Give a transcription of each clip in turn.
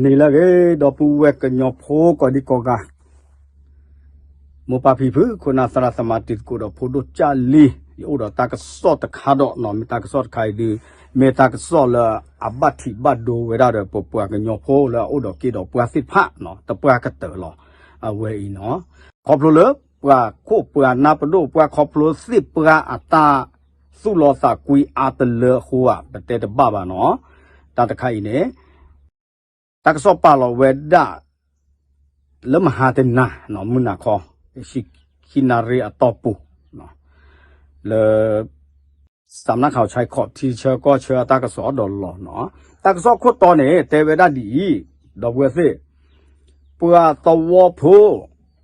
န့ၣ်လၢအဂ့ၤ ဒီပုၢ်ဝဲၢ်ကညီဖိကိးဒံကိးဂၤ, မိၢ်ပၢ်ဖံဖု ခိၣ်နၢ်သရၣ်သမါတံၤသကိးဒီးဖိဒိၣ်ကၢ်လံ, ယအိၣ်ဒီးတၢ်ကစီၣ်တခါဒီးနီၤ, မ့ၢ်တၢ်ကစီၣ်တခါအံၤဒုး မ့ၢ်တၢ်ကစီၣ်လၢအဘၣ်ထံးဘၣ်ဒိဝဲဒၣ်ဒီး ပပှၤကညီဖိလၢအအိၣ်ဒီးက့ဒီးပှၤသ့ၣ်တဖၣ်နီၤ, တပှၢ်ကတၢၢ်လီၤ. အဝဲအံၤနီၤ, ခီဖျိလၢပှၤခိၣ်ပှၤနၢ်ပဒိၣ်ပှၢ် ခီဖျိသ့ၣ်ပှၢ်အတၢ်သူၣ်လီသးကွံအါတလၢအဃိဧါ ပတဲတဘၣ်ဘၣ်နီၤ. တၢ်တခါအံၤန့ၣ် တၢ်ကစီၣ်ပာ်လီၤဝဲဒၣ် လၢမဟါတနၤနီၤ မုၢ်နၤခီ ဆံခံနၣ်ရံၣ်အတီၢ်ပူၤ လၢ စးနၢ်ခးဆဲခီး ထံဆၢကီၢ်ဆၢအတၢ်ကစီၣ်ဒီးလီၤနီၤ. တၢ်ကစီၣ်ခိၣ်တီန့ၣ် တဲဝဲဒၣ်ဒ်အံၤ, ဒီပုၢ်ဝဲၢ်သ့ၣ်, ပှၤသဝီဖိ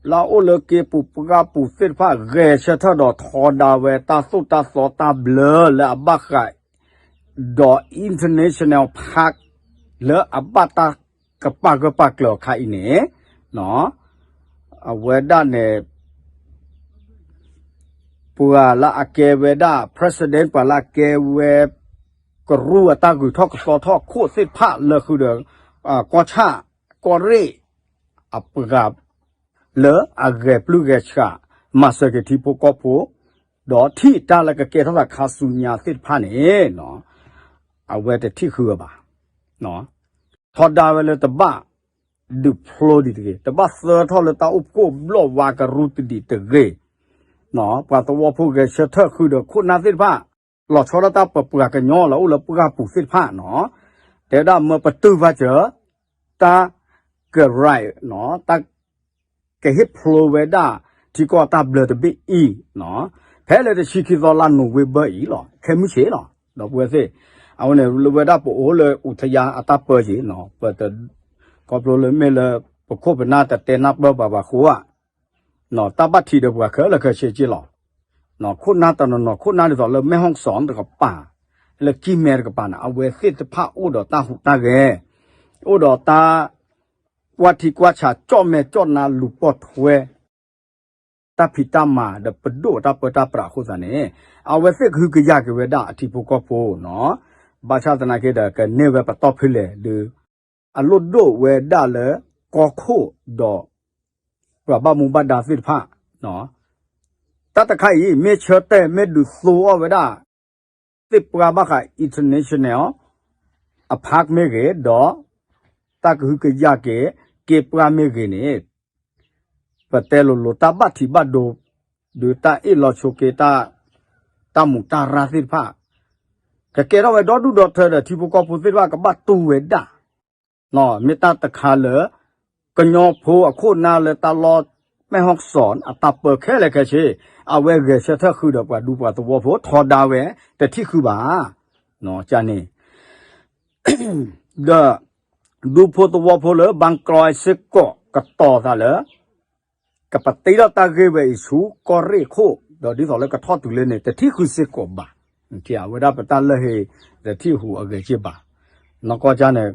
လၢအအိၣ်လၢက့ပူၤပှၢ်ပူၤသ့ၣ်တဖၣ် ဂဲၤဆၢထၢၣ်ဒီးထီဒါဝဲတၢ်သိၣ်တၢ်သီတၢ်ဘျၢလၢအဘၣ်ဃး ဒီး international park လၢအဘၣ်တၢ်ကပာ်ဂၢၢ်ပာ်ကျၢၤအခါအံၤန့ၣ်, အဝဲဒၣ်န့ၣ် ပှၤလၢအကဲဝဲဒၣ် president ပှၤလၢအကဲဝဲ ကရူၢ်အတၢ်ဂုၤထီၣ်ကသီထီၣ်ခိၣ်သ့ၣ်တဖၣ်လၢဃုာ်ဒီး ကီၢ်ဆၣ် ကီၢ်ရ့ၣ် အပှၤ လၢအဂဲၤပျုၢ်ဂဲၤဆှး မၤစၢၤက့ၤထံဖိကီၢ်ဖိ ဒီးထံၣ်တၢ်လၢကကဲထီၣ်သးခါဆူညါသ့ၣ်တဖၣ်န့ၣ် အဝဲတထံၣ်ဃုာ်ဘၣ်. ထီဒါဝဲလၢတဘၣ်ဒုးဖျိဒံးတဂ့ၤ, တဘၣ်သၢထီၣ်လၢတၢ်အိၣ်ဖှိၣ်ဘျီၣ်ဝါကရူၢ်တဒံးတဂ့ၤ. ပှၤသဝီဖိဂဲၤဆၢထၢၣ်ဃုာ်ဒီးခိၣ်နၢ်သ့ၣ်တဖၣ် လီၤဆီဒၣ်တၢ်ပပှၤကညီလၢအိၣ်လၢပှၢ်ပူၤသ့ၣ်တဖၣ်နီၤ, တဲဝဲဒၣ်မၢပတုာ်ဘၣ်စၢၤ တၢ်ကရၢနီၤ, တၢ်ကဟ့ၣ်ဖျိဝဲဒၣ် ထံကီၢ်တၢ်ဘျၢတဘ့ၣ်အံၤနီၤ, ဖဲလၢတဆံခံသီလါနိၣ်ဝ့ဘၢၣ်အံၤလီၤ, ခဲမုၢ်ဆ့ၣ်လီၤ. ဒီပုၢ်ဝဲၢ်သ့ၣ်, အဝဲန့ၣ်လၢဝဲဒၣ်ပအိၣ်လၢအူထယါအတၢ်ပၢက့ၤနီၤ, ပတ ခီဖျိလၢမ့ၢ်လၢ ပခိၣ်ပနၢ်တတဲနၢ်ပၢၢ်ပှၤဘၣ်အဃိဧါ, တၢ်ဘၣ်ထံးဒီးပှၤခဲလၢာ်ခဲဆ့က့လီၤ. ခိၣ်နၢ်တနီၤနီၤ ခိၣ်နၢ်ဒ်သိးလၢမဲၢ်ဟီၣ်စီၣ်တကပၤ, လၢကံၢ်မဲတကပၤန့ၣ် အဝဲသ့ၣ်တဖၣ်အိၣ်ဒီးတၢ်ဟူးတၢ်ဂဲၤ, အိၣ်ဒီးတၢ် ကွၢ်ထံကွၢ်ဆး ကၠီၣ်မဲာ်ကၠီၣ်နါလူၤပိာ်ထွဲ တၢ်ဖံးတၢ်မၤဒီးပဒိၣ်တၢ်ပၢတၢ်ပြးအဃိသတးန့ၣ်, အဝဲသ့ၣ်ကဟုကယာ်က့ၤဝဲဒၣ်အထံဖိကီၢ်ဖိနီၤ, ဘၣ်ဆၣ်သနာ်က့ဒီး ကန့ၢ်ဝဲပတီၢ်ဖဲလဲၣ်ဒီး အလိၣ်ဒိၣ်ဝဲဒၣ်လၢ ကီၢ်ခိၣ်ဒီး ပှၤဘၣ်မူဘၣ်ဒါသ့ၣ်တဖၣ်, တၢ်တခါအံၤ မ့ၢ်ဆၢတဲာ်မ့ၢ်ဒုးသိအီၣ်ဝဲဒၣ် သ့ၣ်ပှၢ်ဘၣ်ဃး international အ park မ့ၢ်ဂ့ၤ, ဒီး တၢ်ကဟုကယာ်က့ၤ က့ပှၢ်မ့ၢ်ဂ့ၤန့ၣ်, ပတဲလိၤလိၤ တၢ်ဘၣ်ထံးဘၣ်ဒိ ဒီးတၢ်အ့ၣ်လိာ်ဆိးက့ တၢ်မူးတၢ်ရၢ်သ့ၣ်တဖၣ် ကကဲထီၣ်ဝဲဒီဒူၣ်ဒီထၢဒီး ထံဖိကီၢ်ဖိသ့ၣ်တဖၣ်ကဘၣ်တူၢ်ဝဲဒၣ်, မ့ၢ်တၢ်တခါလၢ ကညီဖိအခိၣ်နၢ်လၢတၢ်လီၢ် မဲၢ်ဟီၣ်စီၣ်အတၢ်ပၢခဲလၢာ်ခဲဆ့, အဝဲဂဲၤဆၢထၢၣ်ဃုာ်ဒီးပှၤဒူပှၤသဝီဖိ ထီဒါဝဲ တထံၣ်ဃုာ်ဘၣ်, န့ၣ် ဒီး ဒူဖိသဝီဖိလၢ ဘၣ်ကျီစ့ၢ်ကီးကတီၤသးလၢ ကပတ့ထီၣ်တၢ်ဂ့ၢ်ဝဲအံၤဆူကီၢ်ရ့ၣ်ခိၣ် ဒီးဒ်သိးလၢကထီၣ်တုၤလၢန့ၣ် တထံၣ်ဃုာ်စ့ၢ်ကီးဘၣ်, အဝဲဒၣ်ပတၢ်လၢဟ့ တထံၣ်ဟူးအဂဲၤက့ဘၣ်, နီၢ်ကီၢ်ကၢ်န့ၣ်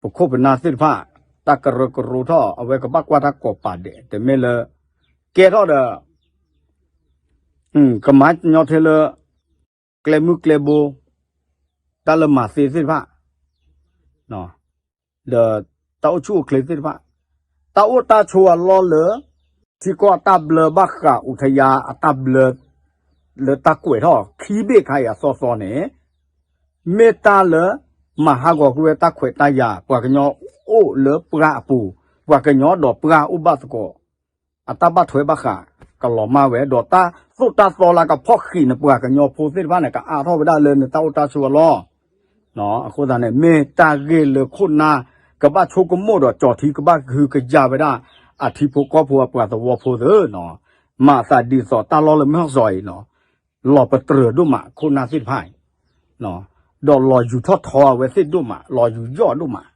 ပခိၣ်ပနၢ်သ့ၣ်တဖၣ် တၢ်ကရၢကရိထီၣ် အဝဲကဘၣ်ကွၢ်တၢ်ကိးပာ်ဒဲး တမ့ၢ်လၢ ကဲထီၣ်ဒီး ကမၤညီထဲလၢ ကျဲမုၢ်ကျဲဘိ တၢ်လၢမၤသ့သ့ၣ်တဖၣ် ဒီးတၢ်အိၣ်ဆူၣ်အိၣ်ချ့သ့ၣ်တဖၣ်, တၢ်အိၣ်တၢ်ဆိးအလီၢ်လၢ ထံကီၢ်အတၢ်ဘျၢဘၣ်ဃးအူထယါအတၢ်ဘျၢ လၢတၢ်ကွဲးထီၣ်ခံဘ့ၣ်ခါအံၤအသီသီန့ၣ် မ့ၢ်တၢ်လၢ မၤဟးဂီၤကွံာ်ဝဲတၢ်ခွဲးတၢ်ယာ် ပှၤကညီအိၣ်လၢပှၢ်အပူၤ, ပှၤကညီဒီးပှၢ်အိၣ်ဘၣ်သကိး အတၢ်ဘၣ်ထွဲဘၣ်ဃး ကလီၤမၢ်ဝဲ ဒီးတၢ်သိၣ်တၢ်သီလၢကဖီၣ်ဃံးန့ၣ် ပှၤကညီဖိသ့ၣ်တဖၣ်န့ၣ် ကအါထီၣ်ဝဲဒၣ်လၢနတၢ်အိၣ်တၢ်ဆိးအလီၢ်, အဃိသတးန့ၣ် မ့ၢ်တၢ်ဂ့ၢ်လၢခိၣ်နၢ် ကဘၣ်ဆိကမိၣ်ဒီးကၠီၤထံ ကဘၣ်ကဟုကယာ်ဝဲဒၣ် အထံဖိကီၢ်ဖိအပှၤသဝီဖိသ့ၣ်, မၤသးဒ်သိးတၢ်လီၢ်လၢမဲၢ်ဟီၣ်စီၤအံၤ လီၤပတြၢၤဒိၣ်မးခိၣ်နၢ်သ့ၣ်တဖၣ်အံၤ, ဒီးလီၤယူၤထီၣ်ထီအဝဲသ့ၣ်ဒိၣ်မး လီၤယူၤယီၣ်ဒိၣ်မး,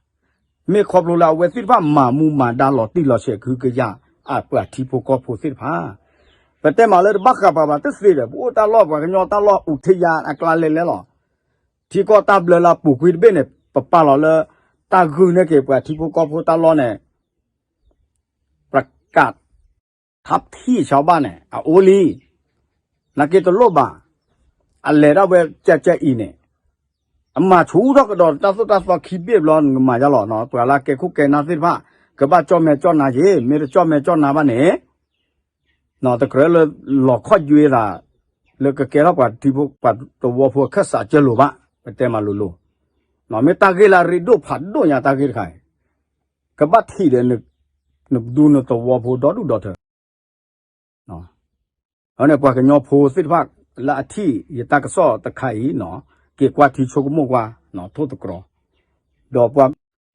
မ့ၢ်ခီဖျိလၢအဝဲသ့ၣ်တဖၣ်မၤမူမၤဒါလီၤတံၢ်လီၤဆဲးကဟုကယာ် အပှၤထံဖိကီၢ်ဖိသ့ၣ်တဖၣ်, ပတဲမးလၢတဘၣ်ဃးပှၤဘၣ်တသ့ဒီး ပအိၣ်တၢ်လီၢ်ပှၤကညီတၢ်လီၢ်အူထယါအကျါလဲၤလဲၤလီၤ, ထံကီၢ်တၢ်ဘျၢလၢအပူၤကွံာ်တဘ့ၣ်န့ၣ် ပပာ်လီၤလၢ တၢ်ဂုာ်န့ၢ်က့ၤပှၤထံဖိကီၢ်ဖိတၢ်လီၢ်န့ၣ် ပကး ထပ်ထံၣ်ဆီဘၣ်န့ၣ် အအိၣ်လံ, နာ်က့တလိၣ်ဘၣ်, အလဲၤဒၣ်ဝဲကဲကဲအံၤန့ၣ်, အမၤဆူၣ်ထီၣ်ကဒီးတၢ်သိၣ်တၢ်သီခံဘ့ၣ်ဘျီ နကမၤယါလီၤနီၤ. ပှၤလၢကဲခိၣ်ကဲနၢ်သ့ၣ်တဖၣ် ကဘၣ်ကၠီၣ်မဲာ်ကၠီၣ်နါက့ၤ, မ့ၢ်တကၠီၣ်မဲာ်ကၠီၣ်နါဘၣ်န့ၣ် တကြၢးလၢလီၤခီၣ်ယွဲသး လၢကကဲထီၣ်ပှၤထံဖိပှၤသဝီဖိအခၢၣ်စးကၢလိၤဘၣ်, ပတဲမးလိၤလိၤ. မ့ၢ်တၢ်ဂ့ၢ်လၢအရ့ဒိၣ်ဖးဒိၣ်ညါတၢ်ဂ့ၢ်တခါအံၤ, ကဘၣ်ထံၣ်ဒီး နဒူနသဝီဖိဒီဒူၣ်ဒီထၢ အန့ၣ်ပှၤကညီဖိသ့ၣ်တဖၣ်လၢအထံၣ်ယတၢ်ကစီၣ်တခါအံၤနီၤ, က့ၤကွၢ်ထံဆိကမိၣ်ကွၢ်, ထိၣ်သတြီၤ, ဒီးပှၤ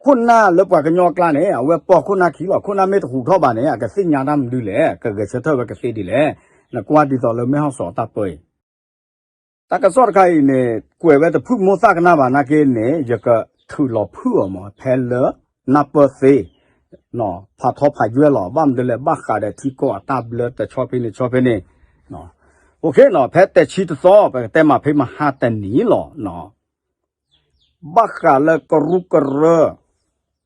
ခိၣ်နၢ်လၢပှၤကညီအကျါန့ၣ် အဝဲပိာ်ခိၣ်နၢ်ခံလီၤ. ခိၣ်နၢ်မ့ၢ်တဟူးထီၣ်ဘၣ်န့ၣ် အကသ့ၣ်ညါတၢ်မနုၤလဲၣ်, ကဂဲၤဆၢထၢၣ်ဝဲကသ့ဒ်လဲၣ်. နကွၢ်ဒ်သိးလၢမဲၢ်ဟီၣ်စီၤတၢ်ပၢအံၤ တၢ်ကစီၣ်တခါအံၤန့ၣ် ကွဲးဝဲတဖုၣ်မိၢ်သၣ်ကနၣ်ဘၣ်နာ်က့န့ၣ် ယကထုးလီၤဖုၣ်အီၤမး ဖဲလၢနၢ်ပၢၢ်သ့ ဖးထီဖးယွဲၢ်လီၤ. ဘၣ်မနုၤလဲၣ် ဘၣ်ဃးဒီးထံကီၢ်အတၢ်ဘျၢတဆီဖဲန့ၣ်ဆီဖဲန့ၣ်, ဖဲတဆံတသီ ပကတဲမးဖဲမဟါတနံၤလီၤ. ဘၣ်ဃးလၢကရူၢ်ကရၢ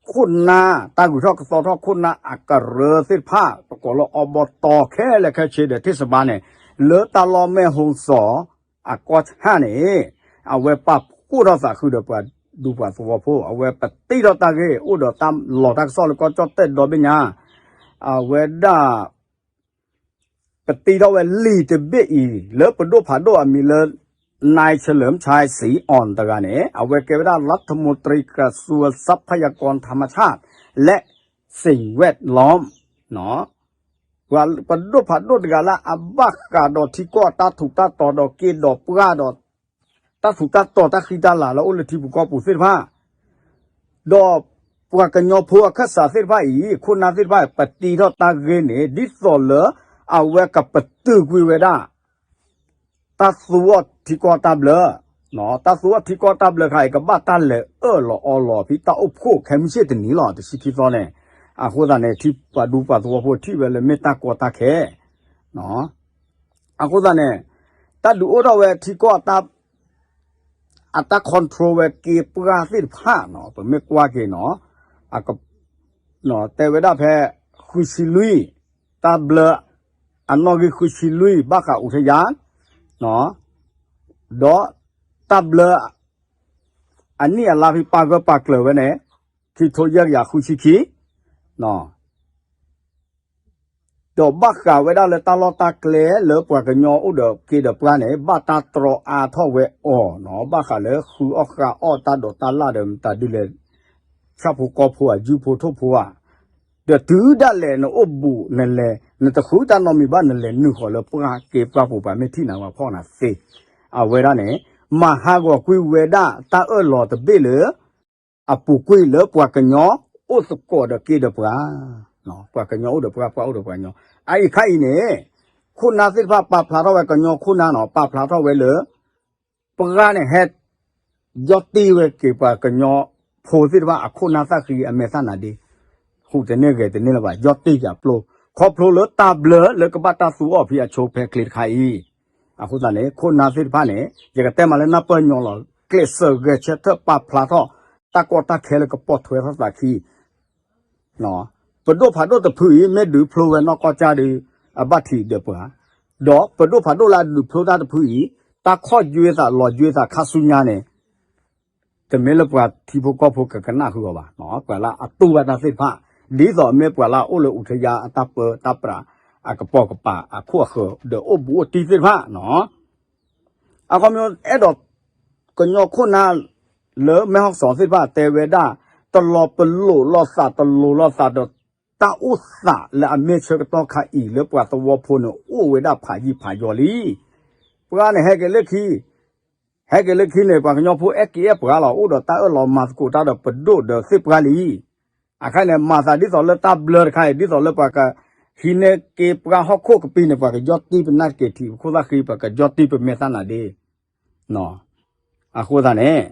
ခိၣ်နၢ် တၢ်ဂုၤထီၣ်ကသီထီၣ်ခိၣ်နၢ်အကရၢသ့ၣ်တဖၣ် ပကိးလၢအဘီတီခဲလၢာ်ခဲဆ့ဒီးထံၣ်စဘါန့ၣ် လၢတၢ်လီၢ်မဲၢ်ဟိၣ်စီၤအကီၢ်ဆၣ်န့ၣ် အဝဲပာ်ဖှိၣ်ထီၣ်သးဃုာ်ဒီးပှၤဒူပှၤသဝီဖိ အဝဲပတံထီၣ်တၢ်ဂ့ၢ် အိၣ်ဒီးတၢ်လီၤတၢ်ကစီၣ်လၢကီၢ်ကၠီၣ်တဲၣ်ဒီဘ့ၣ်ညါ အဝဲဒၣ် ပတံထီၣ်ဝဲလံာ်တဘ့ၣ်အံၤ လၢပဒိၣ်ဖးဒိၣ်အမံၤလၢ နၢၣ်ဆၢလၢၣ်မဆါစံအီၣ်တဂၤန့ၣ် အဝဲကဲဝဲဒၣ် รัฐมนตรีกระทรวงทรัพยากรธรรมชาติ และสิ่งแวดล้อม ပှၤပဒိၣ်ဖးဒိၣ်တဂၤလၢအဘၣ်ဃးဒီးထံကီၢ်အတၢ်ထူးတၢ်တီၤဒီးက့ဒီးပှၢ်ဒီး တၢ်ထူးတၢ်တီၤတၢ်ဃံတၢ်လၤလၢအိၣ်လၢထံပူၤကီၢ်ပူၤသ့ၣ်တဖၣ် ဒီးပှၤကညီဖိအခၢၣ်စးသ့ၣ်တဖၣ်အံၤ ခိၣ်နၢ်သ့ၣ်တဖၣ် ပတံထီၣ်တၢ်ဂ့ၢ်န့ၣ် ဒ်သိးလၢအဝဲကပတုာ်ကွံာ်ဝဲဒၣ် တၢ်သူအီၣ်ထံကီၢ်တၢ်ဘျၢ, တၢ်သူအီၣ်ထံကီၢ်တၢ်ဘျၢခါအံၤ ကဘၣ်တၢ်လဲၤအၢၣ်လီၤအီလီၤဖဲတၢ်အိၣ်ဖှိၣ်ခဲမုၢ်ဆ့ၣ်တနံၤလီၤ တဆံခံသီန့ၣ်, အဃိသတးန့ၣ် ထံပှၤဒူပှၤသဝီဖိထံၣ်ဝဲလၢမ့ၢ်တၢ်ကီတၢ်ခဲ အဃိသတးန့ၣ် တၢ်ဒုးအိၣ်ထီၣ်ဝဲထံကီၢ် အတၢ် control ဝဲက့ပှၢ်သ့ၣ်တဖၣ်နီၤ ပမ့ၢ်ကွၢ်က့ၤနီၤ တဲဝဲဒၣ်ဖဲ ဃုဆံလွံၢ် တၢ်ဘျၢ အနီၣ်ဂံၢ်ဃုဆံလွံၢ် ဘၣ်ဃး อุทยาน ဒီးတၢ်ဘျၢ အနံၣ်အလါဖဲပာ်ဂၢၢ်ပာ်ကျၢၤဝဲန့ၣ် ခံထိယဲၢ်ကယၤဃုဆံခံ ဒီးဘၣ်ဃးဝဲဒၣ်လၢတၢ်လီၢ်တၢ်ကျဲလၢပှၤကညီအိၣ်ဒီးက့ဒီးပှၢ်န့ၣ် ဘၣ်တၢ်တြီအါထီၣ်ဝဲအီၤနီၤ ဘၣ်ဃးလၢဃုအီၣ်ဃုအီၣ်တၢ်ဒိးတၢ်လၣ်ဒီးမတၤဒ်လဲၣ် ဆၣ်ဖိကီၢ်ဖိဧါ ယုၢ်ဖိထိၣ်ဖိဧါ ဒီးတုၤဒၣ်လဲာ်နအိၣ်ဘူးနလဲၤ နတဃုတၢ်နီတမံၤဘၣ် နလဲၤနုာ်ဃီၤလၢပှၢ်က့ပှၢ်ပူၤ ပှၤမ့ၢ်ထံၣ်နၤပှၤဖီၣ်နၤသ့ အဝဲဒၣ်န့ၣ် မၤဟးဂီၤကွံာ်ဝဲဒၣ်တၢ်အၢၣ်လီၤတဘ့ၣ်လၢ အပူၤကွံာ်လၢပှၤကညီအိၣ်သကိးဒီးက့ဒီးပှၢ်, ပှၤကညီအိၣ်ဒီးပှၢ် ပှၢ်အိၣ်ဒီးပှၤကညီ အအံၤခါအံၤန့ၣ် ခိၣ်နၢ်သ့ၣ်တဖၣ်ပာ်ဖျါထီၣ်ဝဲကညီခိၣ်နၢ်နီၤ ပာ်ဖျါထီၣ်ဝဲလၢ ပှၢ်န့ၣ်ဟဲ ယီၢ်တံၢ်ဝဲက့ၤပှၤကညီဖိသ့ၣ်တဖၣ်အခိၣ်နၢ်သၣ်ဃံအမဲာ်သၣ်နါဒ့, ဟူးတန့ၢ်ဂဲၤတန့ၢ်လၢၤဘၣ် ယီၢ်တံၢ်က့ၤအပျိ, ခီဖျိလၢတၢ်ဘျၢလၢကဘၣ်တၢ်သူအီၣ်ဖဲအဆိဖဲချ့တခါအံၤ, အဃိသတးန့ၣ် ခိၣ်နၢ်သ့ၣ်တဖၣ်န့ၣ် ယကတဲမးလၢနၢ်ပၢၢ်ညီလီၤ ကျဲးစၢးဂဲၤဆၢထၢၣ်ပာ်ဖျါထီၣ် တၢ်ကီတၢ်ခဲလၢကပိာ်ထွဲထီၣ်သးခံ ပဒိၣ်ဖးဒိၣ်တဖုအံၤ မ့ၢ်ဒုးဖျိဝဲနီၢ်ကီၢ်ကၠၢ်ဒီး အဘၣ်ထံးဒီးပှၤ, ဒီးပဒိၣ်ဖးဒိၣ်လၢအဒုးဖျိတၢ်တဖုအံၤ တၢ်ခီၣ်ယွဲသးလီၤယွဲသးခါဆူညါန့ၣ် တမ့ၢ်လၢပှၤထံဖိကီၢ်ဖိကကနၣ်ဃုာ်အီၤဘၣ်, ပှၤလၢအတူၢ်ဘၣ်တၢ်သ့ၣ်တဖၣ် ဒ်သိးမ့ၢ်ပှၤလၢအအိၣ်လၢ อุทยาน အတၢ်ပၢတၢ်ပြး အကပိာ်ကပၤအခိၣ်အဃၢၤ ဒီးအိၣ်ဘူးအိၣ်တံၢ်သ့ၣ်တဖၣ်နီၤ အခီပညီ အဲၣ်ဒိး ကညီခိၣ်နၢ် လၢမဲၢ်ဟီၣ်စီၤသ့ၣ်တဖၣ်တဲဝဲဒၣ် တလီၤပလိာ်လိာ်သး တလိၤလိာ်သးဒီး တၢ်အိၣ်သးလၢအမ့ၢ်ဆၢကတီၢ်ခါအံၤ လၢပှၤသဝီဖိန့ၣ် အိၣ်ဝဲဒၣ်ဖးယံာ်ဖးယီၤလံ. ပှၤန့ၣ်ဟဲက့ၤလၢခံ ဟဲက့ၤလၢခံန့ၣ် ပှၤကညီဖိအဲၣ်က့ၤအဲၣ်ပှၤလီၤ အိၣ်ဒီးတၢ်အၢၣ်လီၤမၤသကိးတၢ်ဒီးပဒိၣ်ဒီးသ့ၣ်ပှၢ်လံ. အခါန့ၣ် မၤသးဒ်သိးလၢတၢ်ဘျၢတခါအံၤ ဒ်သိးလၢပှၤကဟံးန့ၢ်က့ၤပှၢ်ဟီၣ်ခိၣ်ကပံၤန့ၣ် ပှၤကယီၢ်တံၢ်ပနၢ်က့ၤထံး ပခိၣ်သၣ်ဃံ ပှၤကယီၢ်တံၢ်ပမဲာ်သၣ်နါဒ့ အဃိသတးန့ၣ်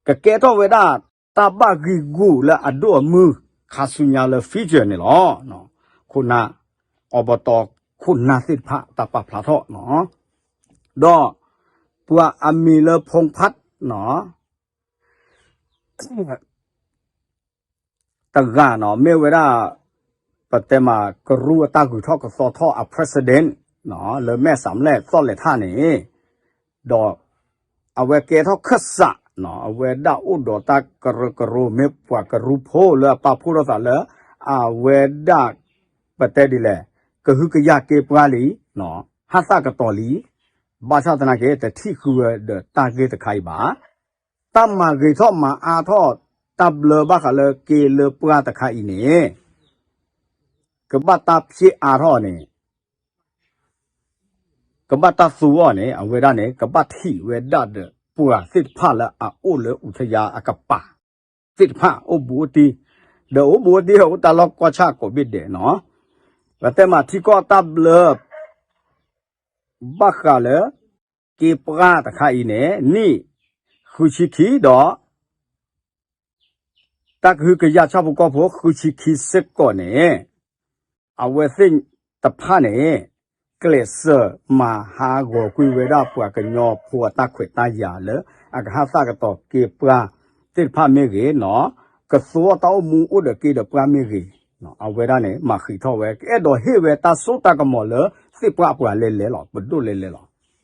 ကကဲထီၣ်ဝဲဒၣ် တၢ်ဘၣ်ဂံာ်ဂူာ်လၢအဒိၣ်အမုၢ် ခါဆူညါလၢ future န့ၣ်လီၤ. ခိၣ်နၢ် အီဘတီ ခိၣ်နၢ်သ့ၣ်တဖၣ် တၢ်ပာ်ဖျါထီၣ်နီၤ ဒီး ပှၤအမံၤလၢ ဖူဖးနီၤ တဂၤနီၤ မ့ၢ်ဝဲဒၣ် ပတဲမး ကရူၢ်အတၢ်ဂုၤထီၣ်ကသီထီၣ်အ president နီၤ လၢမဲၢ်စးလဲၣ်သီၣ်လဲၤထၣ်န့ၣ် ဒီး အဝဲကဲထီၣ်ခၢၣ်စး အဝဲဒၣ်အိၣ်ဒီးတၢ်ကရၢကရိ မ့ၢ်ပှၤကရူၢ်ဖိလၢအပာ်ဖှိၣ်ထီၣ်သးလၢ အဝဲဒၣ် ပတဲဒ်လဲၣ် ကဟုကယာ်က့ၤပှၤလံ, ဟးသးကတီၤလံ, ဘၣ်ဆၣ်သနာ်က့ တထံၣ်ဃုာ်ဝဲဒီးတၢ်ဂ့ၢ်တခါအံၤဘၣ်. တၢ်မၤဂ့ၤထီၣ်မၤအါထီၣ် တၢ်ဘျၢဘၣ်ဃးလၢက့ၤလၢပှၤတခါအံၤန့ၣ် ကဘၣ်တၢ်ဖျ့အါထီၣ်န့ၣ် ကဘၣ်တၢ်သူအီၤန့ၣ် အဝဲဒၣ်န့ၣ် ကဘၣ်ထံၣ်ဝဲဒၣ်ဒီး ပှၤသ့ၣ်တဖၣ်လၢအအိၣ်လၢအူထယါအကပၤ သ့ၣ်တဖၣ်အိၣ်ဘူးအိၣ်တံၢ်, ဒီးအိၣ်ဘူးအိၣ်တံၢ်အိၣ်တၢ်လီၢ်ကီၢ်ဆၣ်ကိးဘ့ၣ်ဒဲးနီၤ, ပတဲမးထံကီၢ်တၢ်ဘျၢ ဘၣ်ဃးလၢ က့ၤပှၤတခါအံၤန့ၣ် နံၣ်ဃုဆံခံဒီး တၢ်ကဟုကယာ်ဆၣ်ဖိကီၢ်ဖိဃုဆံခံစ့ၢ်ကီးန့ၣ် အဝဲသ့ၣ်တဖၣ်န့ၣ် ကျဲးစၢးမၤဟးဂီၤကွံာ်ဝဲဒၣ်ပှၤကညီဖိအတၢ်ခွဲးတၢ်ယာ်လၢ အကဟးသးကတီၤက့ၤပှၤသ့ၣ်တဖၣ်မ့ၢ်ဂ့ၤနီၤ, ကသူအီၤတၢ်အိၣ်မူအိၣ်ဒီးက့ၤဒီးပှၤမ့ၢ်ဂ့ၤ, အဝဲဒၣ်န့ၣ် မၤဃံးထီၣ်ဝဲ ကအဲၣ်ဒိးဟ့ၣ်ဝဲတၢ်စိတၢ်ကမီၤလၢသ့ၣ်ပှၢ်ပှၢ်လဲၣ်လဲၣ်လီၤ, ပဒိၣ်လဲၣ်လဲၣ်လီၤ,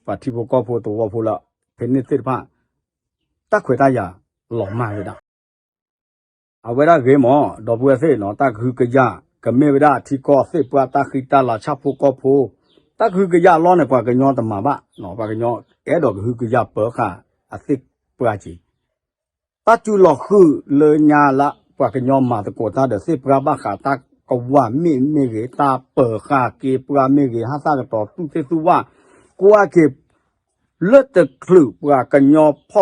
ပှၤထံဖိကီၢ်ဖိသဝီဖိလၢ ဖဲန့ၣ်သ့ၣ်တဖၣ် တၢ်ခွဲးတၢ်ယာ်လီၤမၢ်ဝဲဒၣ် အဝဲဒၣ်ဂ့ၤမး ဒီပုၢ်ဝဲၢ်သ့ၣ်နီၤ တၢ်ကဟုကယာ် ကမ့ၢ်ဝဲဒၣ်ထံကီၢ်သ့ၣ်ပှၢ်တၢ်ဃံတၢ်လၤဆၣ်ဖိကီၢ်ဖိ, တၢ်ကဟုကယာ်အလီၢ်န့ၣ် ပှၤကညီတမၤဘၣ်, ပှၤကညီအဲၣ်ဒိးကဟုကယာ်ပၢဃာ်အသ့ၣ်ပှၢ်က့ၤ တၢ်စူၤလီၤဃုာ်လၢညါလၢပှၤကညီမၤသကိးတၢ်ဒီးသ့ၣ်ပှၢ်ဘၣ်ဃးတၢ်ကဝၢ်မ့ၢ်မ့ၢ်ဂ့ၤ တၢ်ပၢၤဃာ်က့ၤပှၤမ့ၢ်ဂ့ၤ ဟးသးကတီၤသူၣ်သ့ၣ်သူၣ်ဝၣ် ကွၢ်က့ၤ လၢတချုးပှၤကညီဖီၣ်လီၤ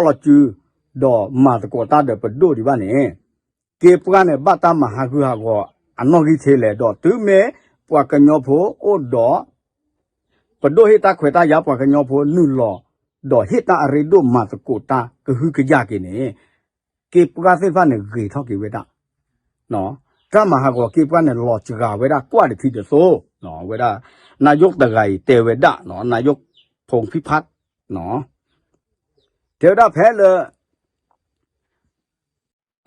စု ဒီးမၤသကိးတၢ်ဒီးပဒိၣ်ဒံးဘၣ်န့ၣ် က့ၤပှၢ်န့ၣ် ဘၣ်တၢ်မၤဟးဂူာ်ဟးဂီၤအနီၣ်ဂံၢ်ထဲလဲၣ် ဒီးတုၤမ့ၢ်ပှၤကညီဖိအိၣ်ဒီး ပဒိၣ်ဟ့ၣ်တၢ်ခွဲးတၢ်ယာ်ပှၤကညီဖိနုာ်လီၤ ဒီးဟ့ၣ်တၢ်အရ့ဒိၣ်မၤသကိးတၢ်ကဟုကယာ်က့ၤန့ၣ် က့ၤပှၢ်သ့ၣ်တဖၣ်န့ၣ်ဂ့ၤထီၣ်က့ၤဝဲဒၣ် တၢ်မၤဟးဂီၤက့ၤပှၢ်န့ၣ် လီၤစှၤဝဲဒၣ်ကွၢ်တထံၣ်တသိး ဝဲဒၣ် နၣ်ယိၣ်တဂၤအံၤတဲဝဲဒၣ် နၣ်ယိၣ်ဖိန်ဖံဖး တဲဝဲဒၣ်ဖဲလၢ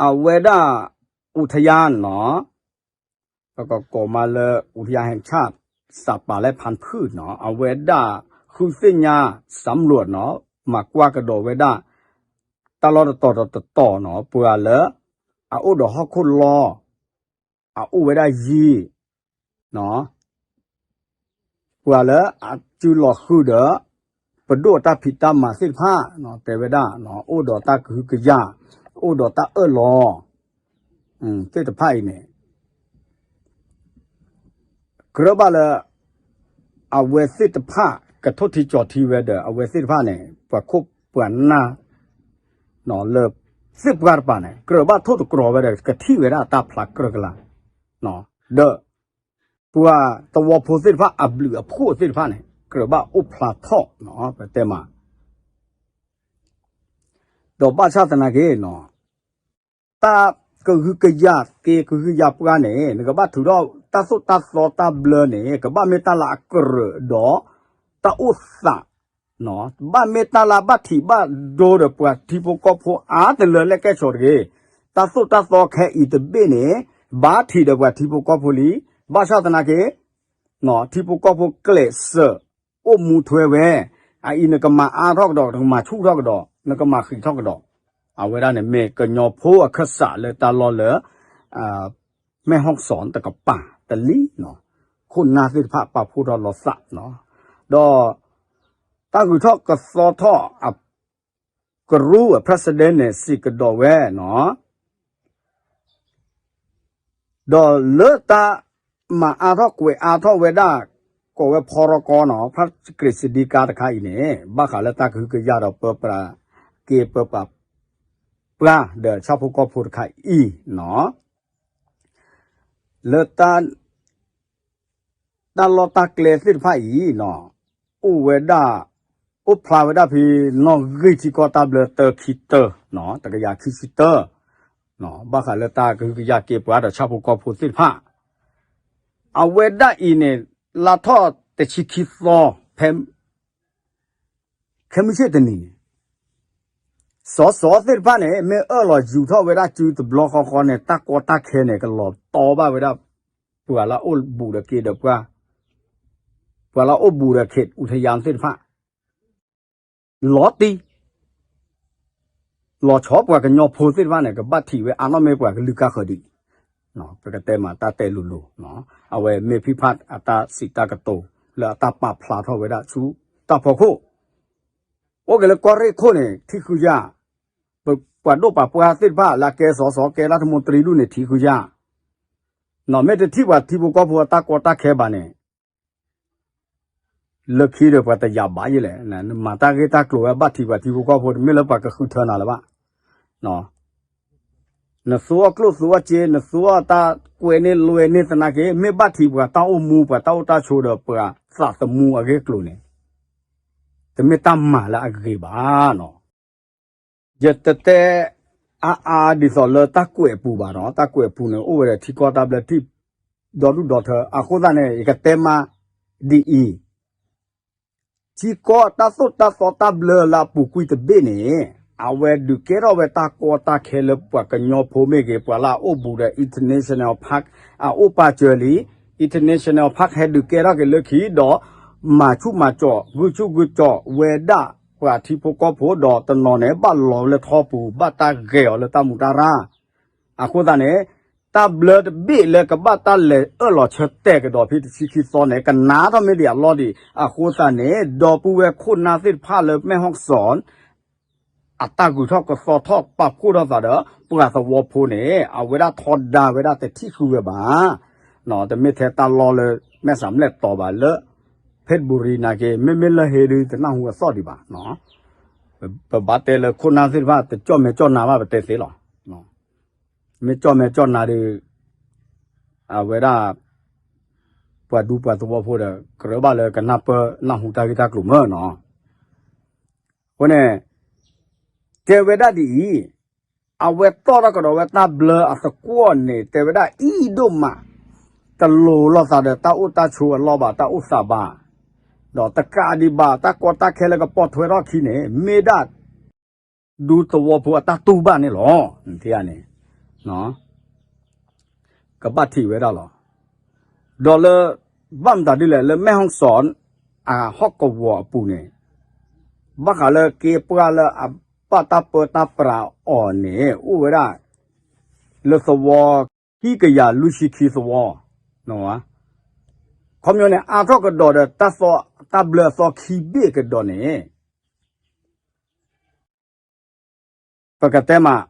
အဝဲဒၣ် အူထယါနီၤ ပကကိးမးလၢ အူထယါဟဲဆၣ် စးပာ်လၢဖၣ်ဖုၣ်နီၤ အဝဲဒၣ်ဃုသ့ၣ်ညါ စးမလိာ်နီၤ မၤကွၢ်ကဒီးဝဲဒၣ် တၢ်လီၢ်တတီၤဒီးတတီၤနီၤ ပှၤလၢ အအိၣ်ဒီးဟီၣ်ခိၣ်လီၤ အအိၣ်ဝဲဒၣ်ယံၤ ပှၤလၢအစုလီၤဃုာ်ဒီး ပဒိၣ်အတၢ်ဖံးတၢ်မၤသ့ၣ်တဖၣ် တဲဝဲဒၣ် အိၣ်ဒီးတၢ်ကဟုကယာ် အိၣ်ဒီးတၢ်အၢၣ်လီၤ သ့ၣ်တဖၣ်အံၤန့ၣ် ကြၢးဘၣ်လၢ အဝဲသ့ၣ်တဖၣ် ကထိၣ်ထံကၠီၤထံဝဲဒီး အဝဲသ့ၣ်တဖၣ်န့ၣ် ပှၤခိၣ်ပှၤနၢ် လၢ သ့ၣ်ပှၢ်တပၤန့ၣ် ကြၢးဘၣ်ထိၣ်သတြီၤဝဲဒီး ကထံၣ်ဝဲဒၣ်တၢ်ဖျါကြၢးကလာ် ဒီး ပှၤသဝီဖိသ့ၣ်တဖၣ် အဘျုးအဖှိၣ်သ့ၣ်တဖၣ်န့ၣ် ကြၢးဘၣ်အိၣ်ဖျါထီၣ် ပတဲမး ဒီးဘၣ်ဆၣ်သနာ်က့ တၢ်ကဟုကယာ်က့ၤကဟုကယာ်ပှၢ်န့ၣ် နကဘၣ်ထုးထီၣ်တၢ်သိၣ်တၢ်သီတၢ်ဘျၢန့ၣ် ကဘၣ်မ့ၢ်တၢ်လၢအကြၢးဒီး တၢ်အိၣ်သး ဘၣ်မ့ၢ်တၢ်လၢဘၣ်ထံးဘၣ်ဒိဒီးပှၤထံဖိကီၢ်ဖိအါတလၢလၢကဲၣ်ဆိးတဂ့ၤ, တၢ်သိၣ်တၢ်သီခဲအံၤတဘ့ၣ်န့ၣ် ဘၣ်ထံးဒီးပှၤထံဖိကီၢ်ဖိလံ, ဘၣ်ဆၣ်သနာ်က့ ထံဖိကီၢ်ဖိကျဲးစၢးအိၣ်မူထွဲဝဲ, အအံၤနကမၤအါထီၣ်ကဒီး နကမၤဆူၣ်ထီၣ်ကဒီး နကမၤဃံးထီၣ်ကဒီး, အဝဲဒၣ်န့ၣ်မ့ၢ်ကညီဖိအခၢၣ်စးလၢတၢ်လီၢ်လၢ မဲၣ်ဟီၣ်စီၣ်တကပၤတလံ, ခိၣ်နၢ်သ့ၣ်တဖၣ်ပာ်ဖှိၣ်ထီၣ်လီၤသး, ဒီး တၢ်ဂုၤထီၣ်ကသီထီၣ်အကရူၢ်အ president န့ၣ် စံးကဒီးဝဲနီၤ, ဒီးလၢတၢ်မၤအါထီၣ်ကွဲးအါထီၣ်ဝဲဒၣ် ကိးဝဲဖီရီကီနီၤ ဖါစကရံးစဒံကါတခါအံၤန့ၣ် ဘၣ်ဃးလၢတၢ်ကဟုကယာ်ဒီးပၢပြးက့ၤပၢပြး ပှၤဒီးဆၣ်ဖိကီၢ်ဖိတခါအံၤနီၤ လၢတၢ် တၢ်လီၢ်တၢ်ကျဲသ့ၣ်တဖၣ်အံၤနီၤ အိၣ်ဝဲဒၣ် အိၣ်ဖျါဝဲဒၣ်ဖဲနီၣ်ဂံၢ်ထံကီၢ်တၢ်ဘျၢသၢခံတၢနီၤ တကယၤခံဆံတၢ ဘၣ်ဃးလၢတၢ်ကဟုကယာ်က့ၤပှၤဒီးဆၣ်ဖိကီၢ်ဖိသ့ၣ်တဖၣ် အဝဲဒၣ်အံၤန့ၣ် လါထီၣ်တဆံခံသီ ဖဲ ခဲမုၢ်ဆ့ၣ်တနံၤန့ၣ် စီၤစီၤသ့ၣ်တဖၣ်န့ၣ် မ့ၢ်အၢၣ်လီၤယူၤထီၣ်ဝဲဒၣ်စုတဘျီဃီဃီန့ၣ် တၢ်ကီတၢ်ခဲန့ၣ် ကလီၤတီဘၣ်ဝဲဒၣ် ပှၤလၢအိၣ်ဘူးဒီးက့ၤဒီးပှၤ ပှၤလၢအိၣ်ဘူးဒီးခ့းအူထယါသ့ၣ်တဖၣ် လီၤတံၢ် လီၤဆီပှၤကညီဖိသ့ၣ်တဖၣ်န့ၣ် ကဘၣ်ထံးဝဲအါနီၢ်မ့ၢ်ပှၤကလုာ်ကါဃၢၤဒံး, ပကတဲမးတၢ်တဲလိၤလိၤ, အဝဲမ့ၢ်ဖံးဖးအတၢ်စံးတၢ်ကတိၤလၢအတၢ်ပာ်ဖျါထီၣ်ဝဲဒၣ်ဆူတၢ်ဖီခိၣ်, အိၣ်က့ၤလၢကီၢ်ရ့ၣ်ခိၣ်န့ၣ် ထံၣ်ဃုာ်ယၤ, ပှၤဒိၣ်ပှၤပှၢ်သ့ၣ်တဖၣ်လၢအကဲစီၤစီၤကဲလၢထမူတရံးဒူၣ်န့ၣ်ထံၣ်ဃုာ်ယၤ, မ့ၢ်တထံၣ်ပှၤထံဖိကီၢ်ဖိအတၢ်ကီတၢ်ခဲဘၣ်န့ၣ် လၢခံဒီးပှၤတယာ်ဘၣ်ယဲလဲၣ်, နမၤတၢ်ဂ့ၢ်တၢ်ကျိၤဝဲဘၣ်ထံးပှၤထံဖိကီၢ်ဖိ တမ့ၢ်လၢပှၤကဃုထၢနၤလၢၤဘၣ်. နသူအီၣ်ကျိၣ်သူအီၣ်စ့ နသူအီၣ်တၢ်ကွဲးန့ၢ်လွဲန့ၢ်သနာ်က့ မ့ၢ်ဘၣ်ထံးပှၤတၢ်အိၣ်မူ ပှၤတၢ်အိၣ်တၢ်ဆိးဒီးပှၤသးသမူအဂ့ၢ်အကျိၤန့ၣ် တမ့ၢ်တၢ်မၤလၢအဂ့ၤဘၣ်နီၤ. ယတတဲအါအါဒ်သိးလၢတၢ်ကွဲးအပူၤဘၣ်နီၤ, တၢ်ကွဲးအပူၤန့ၣ် အိၣ်ဝဲဒီးထံကီၢ်တၢ်ဘျၢထံၣ်ဒီဒူၣ်ဒီထၢ, အဃိသတးန့ၣ် ယကတဲမးဒ်အံၤ, ထံကီၢ်တၢ်သိၣ်တၢ်သီတၢ်ဘျၢလၢအပူၤကွံာ်တဘ့ၣ်န့ၣ် အဝဲဒုးကဲထီၣ်ဝဲတၢ်ကီတၢ်ခဲလၢပှၤကညီဖိမ့ၢ်ဂ့ၤ ပှၤလၢအအိၣ်ဘူးဒီး international park အအိၣ်ပာ်စၢၤလံ, international park ဟဲဒုးကဲထီၣ်က့ၤလၢခံဒီး မၤဆူၣ်မၤစီး ဂုာ်ဆူၣ်ဂုာ်စီးဝဲဒၣ်ပှၤထံဖိကီၢ်ဖိဒီးတနီၤန့ၣ် ဘၣ်လီၤလၢထီပူၤ ဘၣ်တၢ်ဂဲၤအီၤလၢတၢ်မူတၢ်ရၢ်, အဃိသတးန့ၣ် တၢ်ဘျၢတဘ့ၣ်လၢကဘၣ်တၢ်လဲၤအၢၣ်လီၤဆၢတဲာ်ကဒီးဖဲတဆံခံသီန့ၣ် ကနၣ်ထီၣ်မ့ၢ်ဒံးအလီၢ်ဒံး, အဃိသတးန့ၣ် ဒီပုၢ်ဝဲၢ်ခိၣ်နၢ်သ့ၣ်တဖၣ်လၢမဲၢ်ဟီၣ်စီၣ် အတၢ်ဂုၤထီၣ်ကသီထီၣ်ပာ်ဖှိၣ်ထီၣ်သးဒီး ပှၤသဝီဖိန့ၣ် အဝဲဒၣ်ထီဒါဝဲဒၣ်တထံၣ်ဃုာ်ဝဲဘၣ်, တမ့ၢ်ထဲတၢ်လီၢ်လၢမဲၢ်စးမလဲၣ်တီၤဘၣ်လၢ ဖ့ၣ်ဘူရံၤနာ်က့ မ့မ့ၢ်လၢဟ့ဒုး တနၢ်ဟူအသီၣ်ဒံးဘၣ်. ပဘၣ်တဲလၢခိၣ်နၢ်သ့ၣ်တဖၣ် တကၠီၣ်မဲာ်ကၠီၣ်နါဘၣ် ပတဲသ့လီၤ. မ့ၢ်ကၠီၣ်မဲာ်ကၠီၣ်နါဒီး အဝဲဒၣ် ပှၤဒူပှၤသဝီဖိဒီး ကရၢဘၣ်လၢကနၢ်ပၢၢ်နၢ်ဟူတၢ်ဂ့ၢ်တၢ်ကျိၤမ့ၢ်နီၤ. အဃိန့ၣ် တဲဝဲဒၣ်ဒ်အံၤ, အဝဲတီၣ်ထီၣ်ကဒီးဝဲတၢ်ဘျၢအသကွီၢ်န့ၣ် တဲဝဲဒၣ်အံၤဒိၣ်မး, တလိၤလိာ်သးဒီးတၢ်အိၣ်တၢ်ဆိးအလီၢ်ဘၣ် တၢ်အိၣ်သးဘၣ်, ဒီးတကးဒံးဘၣ် တၢ်ကီတၢ်ခဲလၢကပိာ်ထွဲထီၣ်ခံန့ၣ် မ့ၢ်ဒၣ် ဒူသဝီဖိအတၢ်တူၢ်ဘၣ်န့ၣ်လီၤ. န့ၣ် ကဘၣ်ထံးဝဲဒၣ်လီၤ. ဒီးလၢ ဘၣ်မတၤဒ်လဲၣ် လၢမဲၢ်ဟီၣ်စီၣ် အဟီၣ်ကဝီၤအပူၤန့ၣ် ဘၣ်ဃးလၢက့ပှၢ်လၢအဘၣ်တၢ်ပၢတၢ်ပြးအီၤန့ၣ် အိၣ်ဝဲဒၣ် လၢသဝီ ခံကယၤလွံၢ်ဆံခံသဝီ ခီပညီန့ၣ် အါထီၣ်ကဒီးဒီးတၢ်သီ တၢ်ဘျၢအသီခံဘ့ၣ်ကဒီးန့ၣ် ပကတဲမး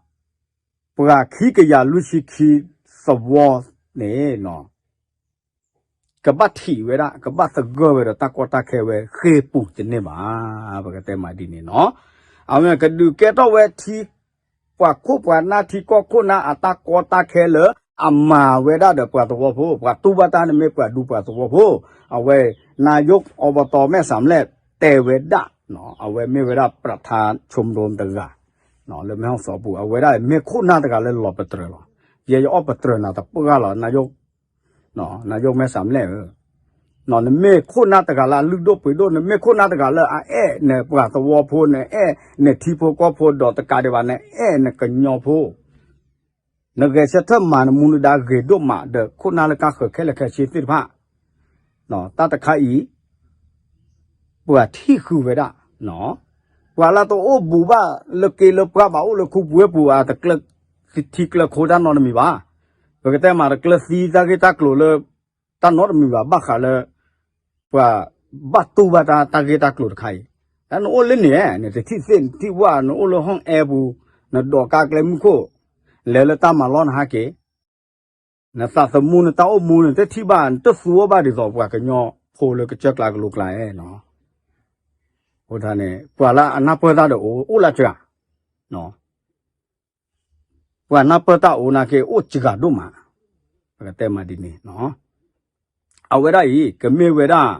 ပှၤခံကယၤလွံၢ်ဆံခံသဝီန့ၣ် ကဘၣ်ထံးဝဲဒၣ် ကဘၣ်သဂၢၢ်ဝဲဒီးတၢ်ကီတၢ်ခဲဝဲဃ့ၢ်ပူၤတန့ၢ်ဘၣ်. ပကတဲမးဒ်န့ၣ်နီၤ. အဝဲကဒုးကဲထီၣ်ဝဲထံ ပှၤခိၣ်ပှၤနၢ်ထံကီၢ်ခိၣ်နၢ်အတၢ်ကီတၢ်ခဲလၢအမၤဝဲဒၣ်ဒီးပှၤသဝီဖိ, ပှၤတူၢ်ဘၣ်တၢ်န့ၣ်မ့ၢ်ပှၤဒူပှၤသဝီဖိ, အဝဲ နာယိၣ်အီဘတီမဲၢ်စးမလဲၣ်တဲဝဲဒၣ်, အဝဲမ့ၢ်ဝဲဒၣ်ပြထါဆိကမိၣ်တဂၤ လၢမဲၢ်ဟီၣ်စီၣ်ပူၤ အဝဲဒၣ်မ့ၢ်ခိၣ်နၢ်တဂၤလၢလီၤပတြၢၤလီၤ. ယဲယအီၣ်ပတြၢၤနၤတပှၢ်လီၤ နာယိၣ် နာယိၣ်မဲၢ်စးမလဲၣ်ဧၢ, နမ့ၢ်ခိၣ်နၢ်တဂၤလၢအလုၢ်ဒိၣ်ပှ့ၤဒိၣ် နမ့ၢ်ခိၣ်နၢ်တဂၤလၢအအဲၣ်နပှၤသဝီဖိ နအဲၣ်နထံဖိကီၢ်ဖိဒီးတကးဒံးဘၣ် နအဲၣ်နကညီဖိ နဂဲၤဆၢထၢၣ်မၤနမူနဒါဂ့ၤဒိၣ်မးဒီးခိၣ်နၢ်လၢကါဃၢၤခဲလၢာ်ခဲဆ့သ့ၣ်တဖၣ်, တၢ်တခါအံၤ ပှၤထံၣ်ဃုာ်ဝဲဒၣ်, ပှၤလၢတအိၣ်ဘူးဘၣ်လၢက့လၢပှၢ်ဘၣ်အိၣ်လၢခူပူၤဝဲပူၤ အတကျၢၤထံကျၢၤခိတၢ်နီတမံၤဘၣ်. ပကတဲမးတကျၢၤသံတၢ်ဂ့ၢ်တၢ်ကျိၤလၢ တၢ်နီတမံၤဘၣ် ဘၣ်ဃးလၢ ပှၤဘၣ်တူၢ်ဘၣ်တၢ်တၢ်ဂ့ၢ်တၢ်ကျိၤတခါအံၤ, တၢ်နအိၣ်လၢန့ၣ် နတထံၣ်သ့ၣ်နထံၣ်ဝၣ် နအိၣ်လၢဟီၣ်အဲၣ်ပူၤ နဒိးကါကျဲမုၢ်ခိၣ် လဲၤလၢတၢ်မၤလီၢ်နဟါက့ၤ နသးသမူနတၢ်အိၣ်မူနတထံၣ်ဘၣ် နတသူဝဲဘၣ်ဒ်သိးပှၤကညီဖိလၢကစၢၢ်ကျါကလိကျါဧါ. အဃိန့ၣ် ပှၤလၢအနၢ်ပၢၢ်တၢ်ဒီးအိၣ်လၢစှၤ, ပှၤနၢ်ပၢၢ်တၢ်အိၣ်နာ်က့ အိၣ်စှၤဒိၣ်မး, ပကတဲမးဒ်န့ၣ်, အဝဲဒၣ်အံၤ ကမ့ၢ်ဝဲဒၣ်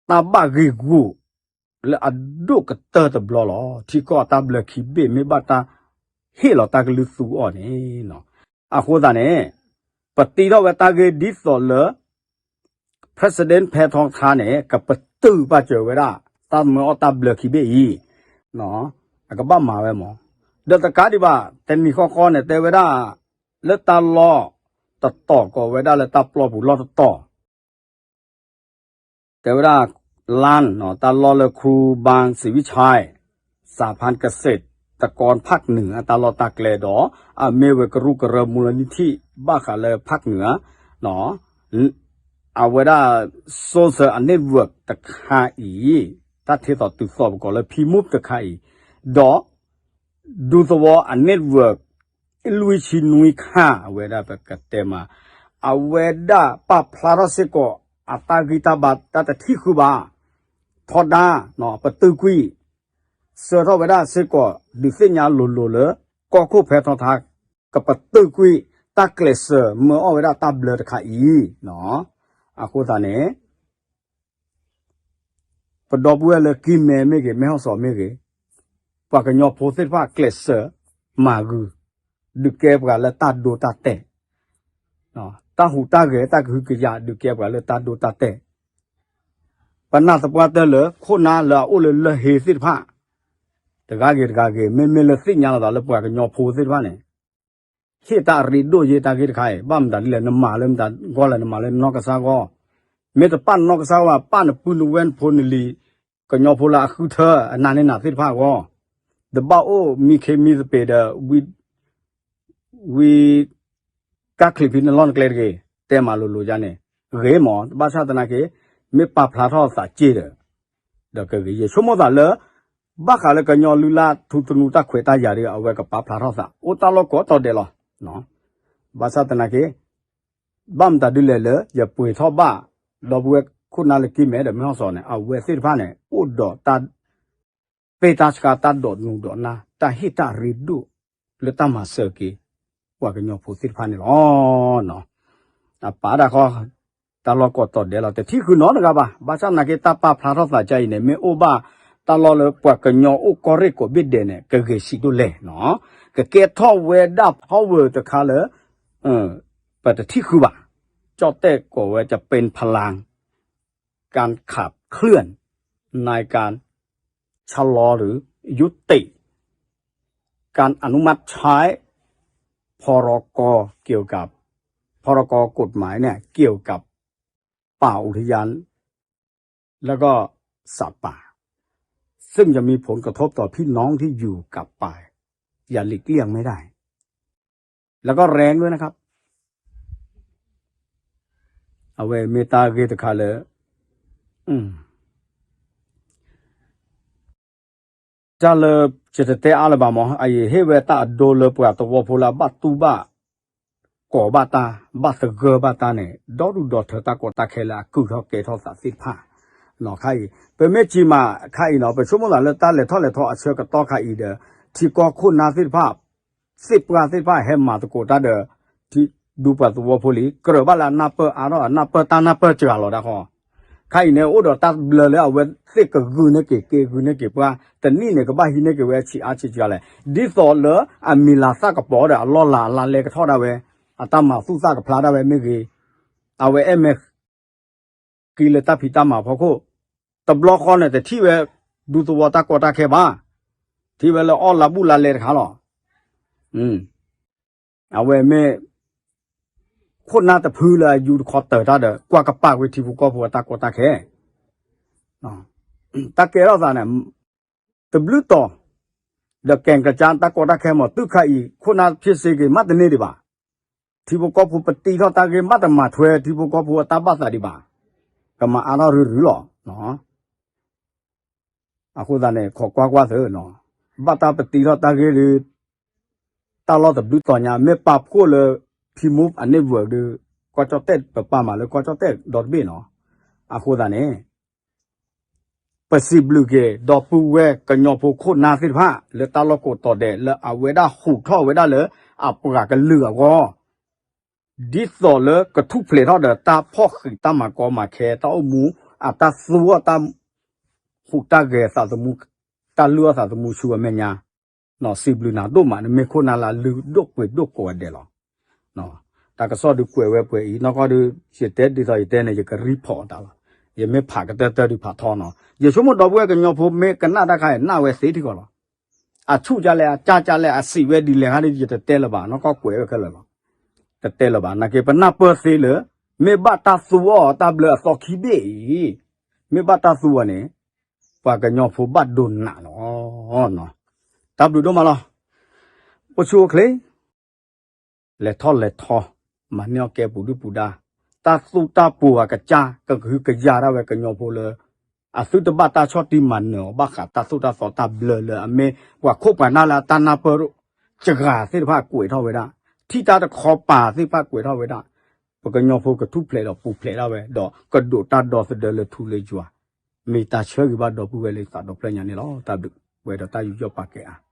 တၢ်ဘၣ်ဂ့ၢ်ဂူာ် လၢအဒိၣ်ကတၢၢ်တဘျီလီၤ. ထံကီၢ်အတၢ်ဘျၢခံဘ့ၣ် မ့ၢ်ဘၣ်တၢ်ဟ့ၣ်လီၤတၢ်ကလုၢ်သူအီၤန့ၣ်, အဃိသတးန့ၣ် ပတ့ထီၣ်ဝဲတၢ်ဂ့ၢ်ဒ်သိးလၢ President ဖဲထီထါန့ၣ် ကပတုာ်ပာ်စၢၤဝဲဒၣ် တၢ်မၢအီၣ်တၢ်ဘျၢခံဘ့ၣ်အံၤ, အကဘၣ်မၤဝဲမး, ဒီးတကးဒံးဘၣ် တနံၤဃီဃီန့ၣ် တဲဝဲဒၣ် လၢတၢ်လီၢ်တတီၤ ကိးဝဲဒၣ်လၢတၢ်ပျီပူၤလီၢ်တတီၤ တဲဝဲဒၣ် land တၢ်လီၢ်လၢ ครูบาศรีวิชัย สหพันธ์เกษตร တကီၢ်ဖၣ်နုာ်အတၢ်လီၢ်တၢ်ကျဲဒီး အမ့ၢ်ဝဲကရူၢ်ကရၢမူလနံၣ်ထံၣ်ဘၣ်ဃးလၢဖၣ်နုာ်ဧါ အဝဲဒၣ် social network တခါအံၤ တၢ်ထဲသိးတုၤသိးပကိးလၢ ဖံမူၣ်တခါအံၤ ဒီး ဒူသဝီအ network လွံၢ်ဆံနွံခါ အဝဲဒၣ်ပကတဲမး အဝဲဒၣ်ပာ်ဖျါထီၣ်စ့ၢ်ကီး အတၢ်ဂံၢ်တၢ်ဘါတၢ်တထံၣ်ဃုာ်ဘၣ် ထီဒါ ပတုာ်ကွံာ် ဆှၢထီၣ်ဝဲဒၣ်စ့ၢ်ကီး ဒုးသ့ၣ်ညါလိၤလိၤလၢ ကီၢ်ခိၣ်ဖဲထီထါ ကပတုာ်ကွံာ် တၢ်ကျဲးစၢးမၢအီၣ်ဝဲဒၣ်တၢ်ဘျၢတခါအံၤ အဃိသတးန့ၣ် ပဒီပုၢ်ဝဲၢ်လၢကံၢ်မဲမ့ၢ်ဂ့ၤ မဲၢ်ဟီၣ်စီၤမ့ၢ်ဂ့ၤ, ပှၤကညီဖိသ့ၣ်တဖၣ်ကျဲးစၢးမၤဂုာ် ဒုးကဲပှၤလၢတၢ်ဒိတၢ်တဲာ်, တၢ်ဟူးတၢ်ဂဲၤတၢ်ကဟုကယာ် ဒုးကဲပှၤလၢတၢ်ဒိတၢ်တဲာ်, ပနာ်သပှၢ်တၢၢ်လၢခိၣ်နၢ်လၢအအိၣ်လၢလၢၢ်ဟ့သ့ၣ်တဖၣ်, တဂၤဂ့ၤတဂၤဂ့ၤ မ့မ့ၢ်လၢသ့ၣ်ညါလီၤသးလၢပှၤကညီဖိသ့ၣ်တဖၣ်န့ၣ် ဟ့ၣ်တၢ်အရ့ဒိၣ်ယ့ၢ်တၢ်ဂ့ၢ်တခါအံၤ ဘၣ်မတၤဒ်လဲၣ် နမၤလၢမတၤဂီၢ်လဲၣ် နမၤလၢနနီၢ်ကစၢ်ဂီၢ်, မ့ၢ်တပာ်နနီၢ်ကစၢ်ဂီၢ်ဘၣ် ပာ်နပုၢ်နဝဲၢ်နဖိနလံၤ ကညီဖိလၢအဃုထၢအနးန့ၢ်နၤသ့ၣ်တဖၣ်အဂီၢ်, တဘၣ်အိၣ်မံခ့မံသပ့ၤဒီး ဝံ ကၢ်ချံးဖံနလီၢ်နကျဲတဂ့ၤ, တဲမၤလိၤလိၤယါန့ၣ် ဂ့ၤမး ဘၣ်ဆၣ်သနာ်က့ မ့ၢ်ပာ်ဖျါထီၣ်သးစ့ၢ်ဒီး ဒီးကဂ့ၤ ယဆိကမိၣ်သးလၢ ဘၣ်ဃးလၢကညီလုၢ်လၢ်ထူသနူတၢ်ခွဲးတၢ်ယာ်ဒီး အဝဲကပာ်ဖျါထီၣ်သး အိၣ်တၢ်လီၢ်ကိးတီၤဒဲးလီၤ. ဘၣ်ဆၣ်သနာ်က့ ဘၣ်မတၤဒ်လဲၣ်လၢ ယပှ့ၤထီၣ်ဘၣ် ဒီပုၢ်ဝဲၢ်ခိၣ်နၢ်လၢကံၢ်မဲဒီးမ့ၢ်ဟီၣ်စီၤန့ၣ် အဝဲသ့ၣ်တဖၣ်န့ၣ် အိၣ်ဒီးတၢ် ပဲတၢ်ဆှါတၢ်ဒိးနူဒိးနၢ် တၢ်ဟ့ၣ်တၢ်ရ့ဒိၣ် လၢတၢ်မၤစၢၤက့ၤ ပှၤကညီဖိသ့ၣ်တဖၣ်န့ၣ်လီၤ. အပာ်ဒၣ်ဃီ တၢ်လီၢ်ကိးတီၤဒဲးလီၤ တထံၣ်ဃုာ်နီတဂၤဘၣ်. ဘၣ်ဆၣ်သနာ်က့ တၢ်ပာ်ဖျါထီၣ်သးကအံၤန့ၣ် မ့ၢ်အိၣ်ဘၣ်တၢ်လီၢ်လၢပှၤကညီအိၣ်ကီၢ်ရ့ၣ်ကိးဘ့ၣ်ဒဲးန့ၣ် ကဂ့ၤဆံးဒိၣ်လဲၣ်နီၤ, ကကဲထီၣ်ဝဲဒၣ် power တခါလၢ ပတထံၣ်ဃုာ်ဘၣ်. ကၠီၣ်တဲၣ်ကိးဝဲ จะเป็นพลัง การขับเคลื่อน ในการชะลอหรือยุติการอนุมัติใช้ พรก เกี่ยวกับ พรก กฎหมายเนี่ย เกี่ยวกับป่าอุทยาน แล้วก็สัตว์ป่า ซึ่งจะมีผลกระทบต่อพี่น้องที่อยู่กับป่า อย่าหลีกเลี่ยงไม่ได้ แล้วก็แรงด้วยนะครับ အဝဲမ့ၢ်တၢ်ဂ့ၢ်တခါလၢ တၢ်လၢ ယတတဲအါလၢၤဘၣ်မး အအံၤဟ့ၣ်ဝဲတၢ်အဒိလၢပှၤသဝီဖိလၢအဘၣ်တူၢ်ဘၣ် ကိးဘၣ်တၢ် ဘၣ်သဂၢၢ်ဘၣ်တၢ်န့ၣ် ဒီဒူၣ်ဒီထၢတၢ်ကီတၢ်ခဲလၢအကုၢ်ထီၣ်ကဲထီၣ်သးသ့ၣ်တဖၣ် ခါအံၤ ပမ့ၢ်စံးမးခါအံၤနီၤ ပဆိကမိၣ်သးလၢတၢ်လဲၤထီၣ်လဲၤထီအဆၢကတီၢ်ခါအံၤဒီး ထံကီၢ်ခိၣ်နၢ်သ့ၣ်တဖၣ် သ့ၣ်ပှၢ်သ့ၣ်တဖၣ်ဟဲမၤသကိးတၢ်ဒီး ထံဒူပှၤသဝီဖိလံ ကြၢးဘၣ်လၢအနၢ်ပၢၢ်အါထီၣ် အနၢ်ပၢၢ်တၢ်နၢ်ပၢၢ်စှၤလီၤဒၣ်ဃီ ခါအံၤန့ၣ် အိၣ်ဒီးတၢ်ဘျၢလၢအဝဲသ့ၣ်ကဂုာ်န့ၢ်က့ၤ က့ၤဂုာ်န့ၢ်က့ၤပှၤ တနံၣ်န့ၣ် ကဘၣ်ဟံးန့ၢ်က့ၤဝဲဆံးအါဆံးစှၤလဲၣ် ဒ်သိးလၢအမံၤလၤသၣ်ကပီၤဒီးအလီၢ်လၤအလါလဲကထီၣ်ဒၣ်ဝဲ အတၢ်မၤသူၣ်သၣ်ကဖျါဒၣ်ဝဲမ့ၢ်ဂ့ၤ အဝဲအဲၣ်မဲာ် က့ၤလၢတၢ်ဖံးတၢ်မၤဖီခိၣ် တဘျီဃီန့ၣ် တထံၣ်ဝဲ ဒူသဝီတၢ်ကီတၢ်ခဲဘၣ် ထံၣ်ဝဲလၢအီၣ်လါဘူးလါလဲတခါလီၤ အဝဲမ့ၢ် ခိၣ်နၢ်တဖုလၢအယူတခီတၢၤတၢ်ဒီး ကွၢ်ကပာ်ကွံာ်ထံဖိကီၢ်ဖိအတၢ်ကီတၢ်ခဲ တၢ်ကဲထီၣ်သးန့ၣ် တဘျုးတီၤ ဒီးကဲကစၢ်တၢ်ကီတၢ်ခဲမး တုၤခါအံၤ ခိၣ်နၢ်ဖံးစ့က့ၤ မ့ၢ်တန့ၢ်ဒံးဘၣ်. ထံဖိကီၢ်ဖိပတံထီၣ်တၢ်ဂ့ၢ် မ့ၢ်တမၤထွဲထံဖိကီၢ်ဖိအတၢ်ဘၣ်သးဒံးဘၣ်. ကမၤအါထီၣ်ရုရုလီၤ. အဃိသတးန့ၣ် ခိးကွၢ်ကွၢ်သုနီၤ, ဘၣ်တၢ်ပတံထီၣ်တၢ်ဂ့ၢ်ဒီး တၢ်လီၢ်တဘျုးတီၤညါ မ့ၢ်ပာ်ဖှိၣ်လၢ ဖံမူအန့ၣ်ဝဲဒီး ကီၢ်ကၠီၣ်တဲၣ် ပပာ်မၤလၢကီၢ်ကၠီၣ်တဲၣ်ဒီတဘ့ၣ်နီၤ. အဃိသတးန့ၣ် ပစံးဘျုးက့ၤ ဒီပုၢ်ဝဲၢ်ကညီဖိခိၣ်နၢ်သ့ၣ်တဖၣ် လၢတၢ်လီၢ်ကိးတီၤဒဲး လၢအဝဲဒၣ်ဟူးထီၣ်ဝဲဒၣ်လၢ အပှၤကလုာ်အဂီၢ် ဒ်သိးလၢကထူၣ်ဖျဲးထီၣ်ဒီးတၢ်ဖီၣ်ဃံးတၢ်မၤကီမၤခဲ တၢ်အိၣ်မူ အတၢ်သူအီၣ်တၢ် ဟူးတၢ်ဂဲၤသးသမူ တၢ်လုၢ်အီၣ်သးသမူဆူအမဲာ်ညါ စံးဘျုးနၤဒိၣ်မး နမ့ၢ်ခိၣ်နၢ်လၢအလုၢ်ဒိၣ်ပှ့ၤဒိၣ်ကိးဂၤဒဲးလီၤ. တၢ်ကစီၣ်ဒုးကွဲးဝဲပှဲၤအံၤ နီၢ်ကီၢ်ဒုး ယတဲဒ်သိးယတဲန့ၣ် ယက report တၢ်လီၤ. ယမ့ၢ်ဖးကတၢၢ်တၢၢ်ဒုးဖးထီနီၤ. ယဆိကမိၣ်ဒီပုၢ်ဝဲၢ်ကညီဖိမ့ၢ်ကနၣ်တၢ်ခါအံၤ နၣ်ဝဲသ့ထံကီၢ်လီၤ. အဆူၣ်ကလဲၣ် အကၢ်ကလဲၣ် အစံးဝဲဒ်လဲၣ်ခါဒ် ယတတဲလၢၤဘၣ် နီၢ်ကီၢ်ကွဲးဝဲခဲလၢာ်လီၤ. တတဲလၢၤဘၣ် နာ်က့ ပနၢ်ပၢၢ်သ့လၢ မ့ၢ်ဘၣ်တၢ်သူအီၣ်တၢ်ဘျၢအသီခံဘ့ၣ်အံၤ မ့ၢ်ဘၣ်တၢ်သူအီၤန့ၣ် ပှၤကညီဖိဘၣ်ဒိနးလီၤ. တၢ်ဘျုးဒိၣ်မးလီၤ. အိၣ်ဆူၣ်အိၣ်ချ့ လဲၤထီၣ်လဲၤထီ, မၤန့ၢ်အီၣ်ကဲပူၤဒုၣ်ပူၤဒါ, တၢ်သူၣ်တၢ်ပူၤအကစၢ် ကကဟုကယာ်ဒၣ်ဝဲကညီဖိလၢ အသုတဘၣ်တၢ်ဆီၣ်တံၢ်မၤနၢၤအီၤ ဘၣ်ဃးတၢ်သိၣ်တၢ်သီတၢ်ဘျၢလၢအမ့ၢ်ပှၤခိၣ်ပှၤနၢ်လၢအတၢ်နၢ်ပၢၢ် စှၤသ့ၣ်တဖၣ်ကွဲးထီၣ်ဝဲဒၣ်, ထံၣ်တၢ်တခီပၤသ့ၣ်တဖၣ်ကွဲးထီၣ်ဝဲဒၣ်, ပကညီဖိကထူၣ်ဖျဲးဒီးပူၤဖျဲးဒၣ်ဝဲ ဒီးကဒိးတၢ်ဒီသဒၢလၢထူလၢယွၤ, မ့ၢ်တၢ်ဆၢဂ့ၤဘၣ်ဒီပုၢ်ဝဲၢ်လၢယသးဒီဖျၢၣ်ညါန့ၣ်လီၤ. တၢ်ဘျုးဝဲဒီးတၢ်ယူးယီၣ်ပာ်ကဲအါ